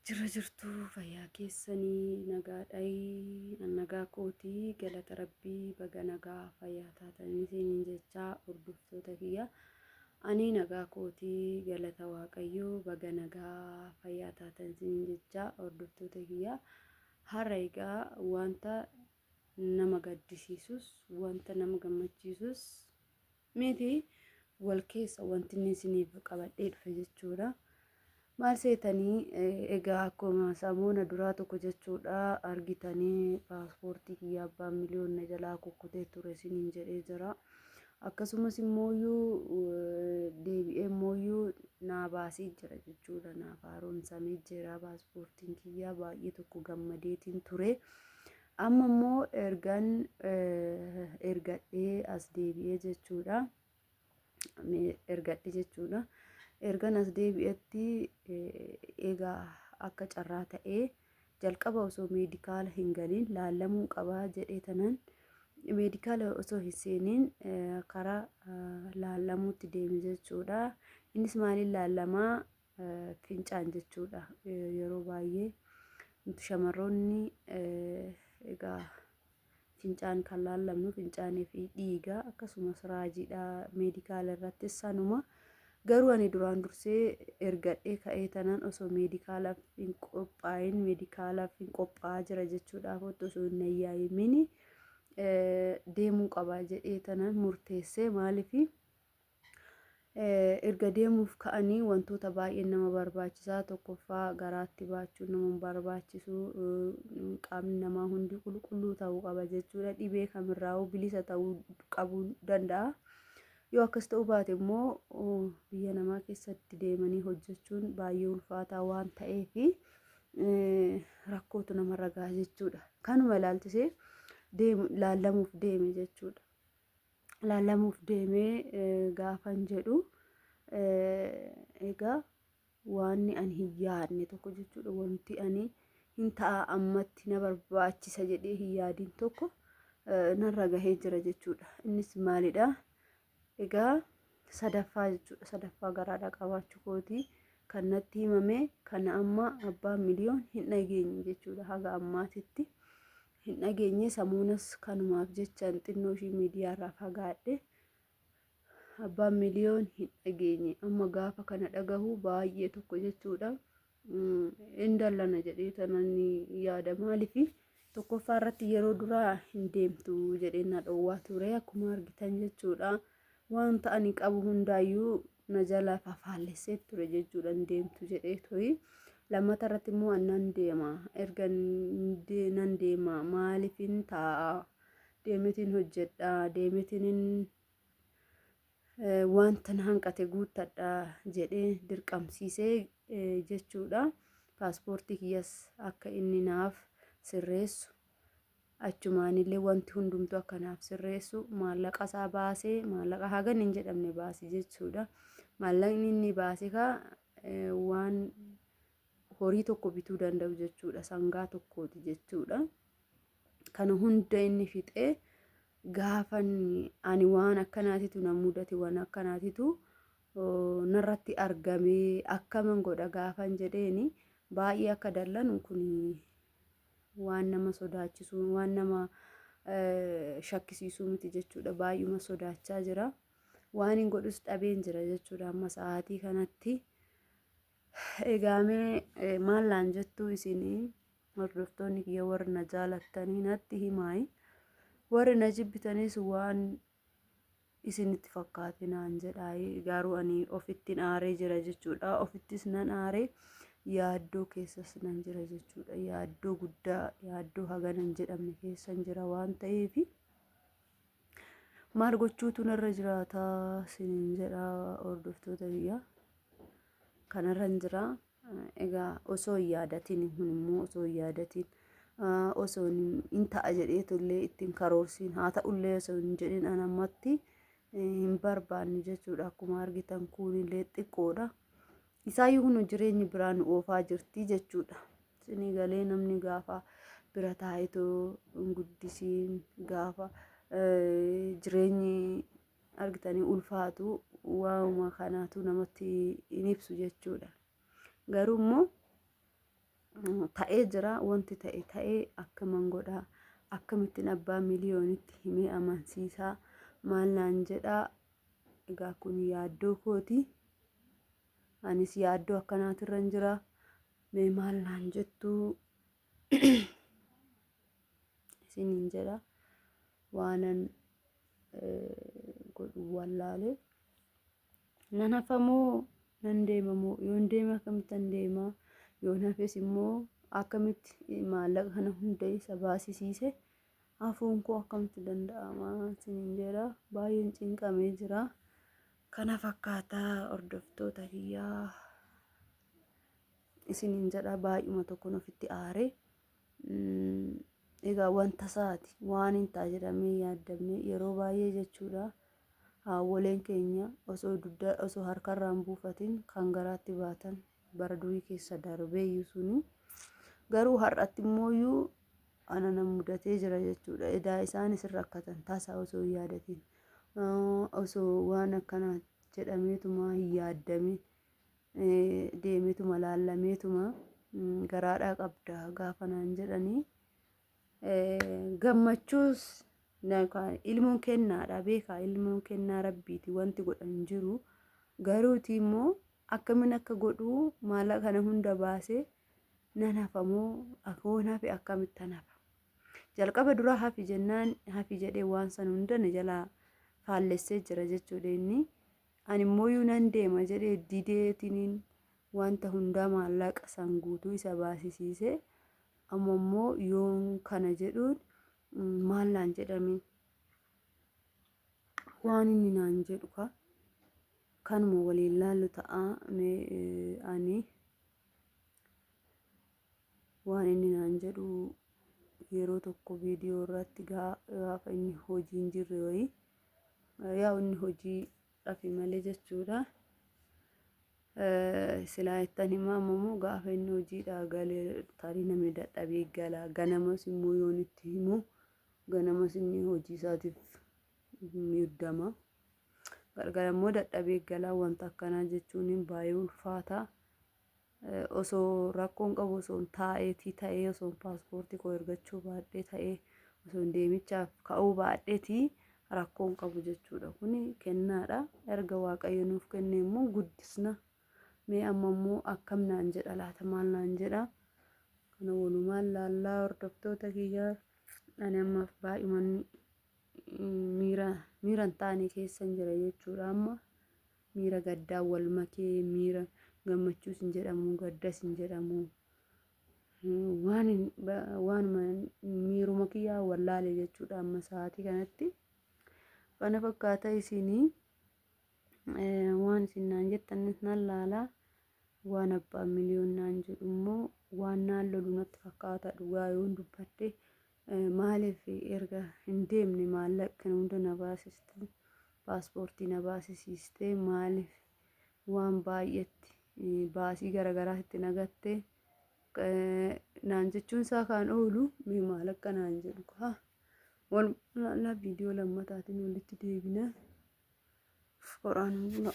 Jirra jirtuu fayyaa keessanii nagaadhayi nagaa kootii galata rabbii baga nagaa fayyaa taatanii isiniin jechaa hordoftoota kiyya ani nagaa kootii galata waaqayyoo baga nagaa fayyaa taatan isiniin jechaa hordoftoota kiyya har'a egaa wanta nama gaddisiisus wanta nama gammachiisus miti wal keessa wanti inni isiniif qabadhee dhufe jechuudha. Maal seetanii egaa akkuma samoona duraa tokko jechuudha argitanii paaspoortii kiyya abbaan miliyoon na jalaa kukkutee ture isiniin jedhee jira. Akkasumas immooyyuu deebi'ee immooyyuu naa baasee jira jechuudha. Naaf haaromsamee jira paaspoortiin kiyya baay'ee tokko gammadeetiin ture. Amma immoo ergan ergadhee as deebi'ee jechuudha. Ergadhe jechuudha. Ergan as deebi'etti egaa akka carraa ta'ee jalqaba osoo meedikaala hin galiin laallamuu qabaa jedhee tanan meedikaala osoo hin seeniin karaa laallamuutti deeme jechuudha. Innis maaliin laallamaa fincaan jechuudha. Yeroo baay'ee nuti shamarroonni egaa fincaan kan laallamnu fincaanii fi dhiiga akkasumas raajiidha meedikaala irrattis sanuma. Garuu ani duraan dursee ergadhee ka'ee tanan osoo meedikaalaaf hin qophaa'in meedikaalaaf hin qophaa'aa jira jechuudhaaf osoo hin ayyaa'imini deemuu qaba jedhee tanan murteessee maaliifi Erga deemuuf ka'anii wantoota baay'een nama barbaachisaa. Tokkoffaa garaatti baachuun nama hin barbaachisu. Qaamni namaa hundi qulqulluu ta'uu qaba jechuudha. Dhibee kamirraa'uu bilisa ta'uu qabuu danda'a. Yoo akkas ta'uu baate immoo biyya namaa keessatti deemanii hojjechuun baay'ee ulfaataa waan ta'eef rakkootu namarra gaha jechuudha. Kanuma ilaalchisee deemu laallamuuf deeme jechuudha. Laalamuuf deemee gaafan jedhu egaa waanni ani hin yaadne tokko jechuudha. Wanti ani hin ta'a ammatti na barbaachisa jedhee hin yaadin tokko narra gahee jira jechuudha. Innis maalidha? Egaa sadaffaa jechuudha. Sadaffaa garaadhaa qabaachuu kooti kan natti himame kana amma abbaan miliyoon hin dhageenye jechuudha haga ammaatitti. Hin dhageenye samuunas kanumaaf jechan xinnoo ishii miidiyaarraa fagaadhe. Abbaan miliyoon hin dhageenye amma gaafa kana dhagahu baay'ee tokko jechuudha. Hin dallana jedhee tanan yaada maaliif tokkoffaa irratti yeroo duraa hin deemtu jedhee na dhowwaa ture akkuma argitan jechuudha. Wanta ani qabu hundaayyuu na jalaa fafaallessee ture jechuudha hin deemtu jedhee ture. Lammata irratti immoo an nan deema erga nan deema maaliifin taa'a deemetiin hojjedha deemetiin wanta na hanqate guuttadha jedhee dirqamsiisee jechuudha. Paaspoortii kiyyas akka inni naaf sirreessu achumaanillee wanti hundumtuu akka naaf sirreessu maallaqa isaa baasee maallaqa hagan hin jedhamne baase jechuudha. Maallaqni inni baase kaa waan horii tokko bituu danda'u jechuudha. Sangaa tokkooti jechuudha. Kana hunda inni fixee gaafan ani waan akkanaatitu na mudate waan akkanaatitu narratti argamee akkaman godha gaafan jedheeni baay'ee akka dallanu kun waan nama sodaachisu waan nama shakkisiisuu miti jechuudha. Baay'uma sodaachaa jira. Waan hin godhus dhabeen jira jechuudha amma sa'aatii kanatti. Egaamee maal naan jettuu isin hordoftoonni kiyya warri na jaalattanii natti himaayi. Warri na jibbitanis waan isinitti fakkaate naan jedhaayi. Garuu ani ofittin aaree jira jechuudha. Ofittis nan aaree yaaddoo keessas nan jira jechuudha. Yaaddoo guddaa yaaddoo hagana hin jedhamne keessan jira waan ta'eef maal gochuutu narra jiraata isiniin jedha hordoftoota biyyaa. Kanarra hin jira. Egaa osoo hin yaadatiin kun immoo osoo hin yaadatiin osoo hin ta'a jedheetullee ittiin karoorsiin haa ta'ullee osoo hin jedhin an ammatti hin barbaanne jechuudha. Akkuma argitan kuunillee xiqqoodha. Isaayyuu kun jireenyi biraa nu oofaa jirti jechuudha. Isinii galee namni gaafa bira taa'etoo hin guddisiin gaafa jireenyi argitanii ulfaatu waanuma kanaatu namatti hin ibsu jechuudha. Garuu immoo Ta'ee jira wanti ta'e ta'ee akkaman godhaa akkamittiin abbaa miliyoonitti himee amansiisaa maal naan jedhaa egaa kun yaaddoo kooti. Anis yaaddoo akkanaatirran jira. Mee maal naan jettuu isiniin jedha. Waanan godhu wallaale. Nan hafa moo nan deema moo yoon deeme akkamittan deema yoon hafes immoo akkamitti maallaqa kana hunda isa baasisiise hafuun koo akkamitti danda'ama isiniin jedha. Baay'een cinqamee jira. Kana fakkaata hordoftoota kiyyaa isiniin jedha baay'uma tokkon ofitti aare. Egaa wanta isaati waan hin ta'a jedhamee yaaddamne yeroo baay'ee jechuudha. Haawwoleen keenya osoo dugda osoo harkarraa hin buufatin kan garaatti baatan bara durii keessa darbeeyyu suni. Garuu har'atti immooyyuu ana na mudatee jira jechuudha. Edaa isaanis hin rakkatan tasa osoo hin yaadatin. Osoo waan akkanaa jedhameetuma hin yaaddamin deemeetuma laallameetuma garaadhaa qabda gaafa naan jedhanii gammachuus ilmoon kennaadha beekaa ilmoon kennaa rabbiiti wanti godhan hin jiru garuuti immoo akkamin akka godhu maallaqa kana hunda baasee nan hafa moo yoon hafe akkamittan hafa jalqaba duraa hafi jennaan hafi jedhee waan san hunda na jalaa faallessee jira jechuudha inni ani immoo nan deema jedhee dideetiniin wanta hundaa maallaqa san guutuu isa baasisiisee amma immoo yoon kana jedhuun maal naan jedhame waan inni naan jedhu ka kanuma waliin laallu ta'a mee ani waan inni naan jedhu yeroo tokko viidiyoo irratti gaafa inni hojii hin jirre wayii yaa inni hojii dhafi malee jechuudha. Silaa ittan himaa amma immoo gaafa inni hojiidhaa galee tarii namni dadhabee gala ganamas immoo yoon itti himu ganamas inni hojii isaatiif muddama. Galgala immoo dadhabee gala wanta akkanaa jechuun baay'ee ulfaata. Osoo rakkoon qabu osoo taa'eetii ta'ee osoo paaspoortii koo ergachuu baadhee ta'ee osoo deemichaaf ka'uu baadheetii rakkoon qabu jechuudha. Kuni kennaadha. Erga Waaqayyo nuuf kenne immoo guddisna. Mee amma immoo akkam naan jedha laata maal naan jedha? Kana walumaan laallaa hordoftoota kiyyaa ani ammaaf baay'uman miira miira hin taane keessan jira jechuudha amma miira gaddaa wal makee miira gammachuus hin jedhamu gaddas hin jedhamu waan waanuma miiruma kiyyaa wallaale jechuudha amma sa'aatii kanatti kana fakkaata isinii waan isin naan jettanis nan laala waan abbaan miliyoon naan jedhu immoo waan naan lolu natti fakkaata dhugaa yoon dubbadhe maaliif erga hin deemne maallaqa kana hunda na baasiste paaspoortii na baasisiiste maaliif waan baay'eetti baasii garaagaraa itti nagatte naan jechuun isaa kan oolu mee maal akka naan jedhu kaa walumaa viidiyoo lammataatiin walitti deebina. Qoraan bula.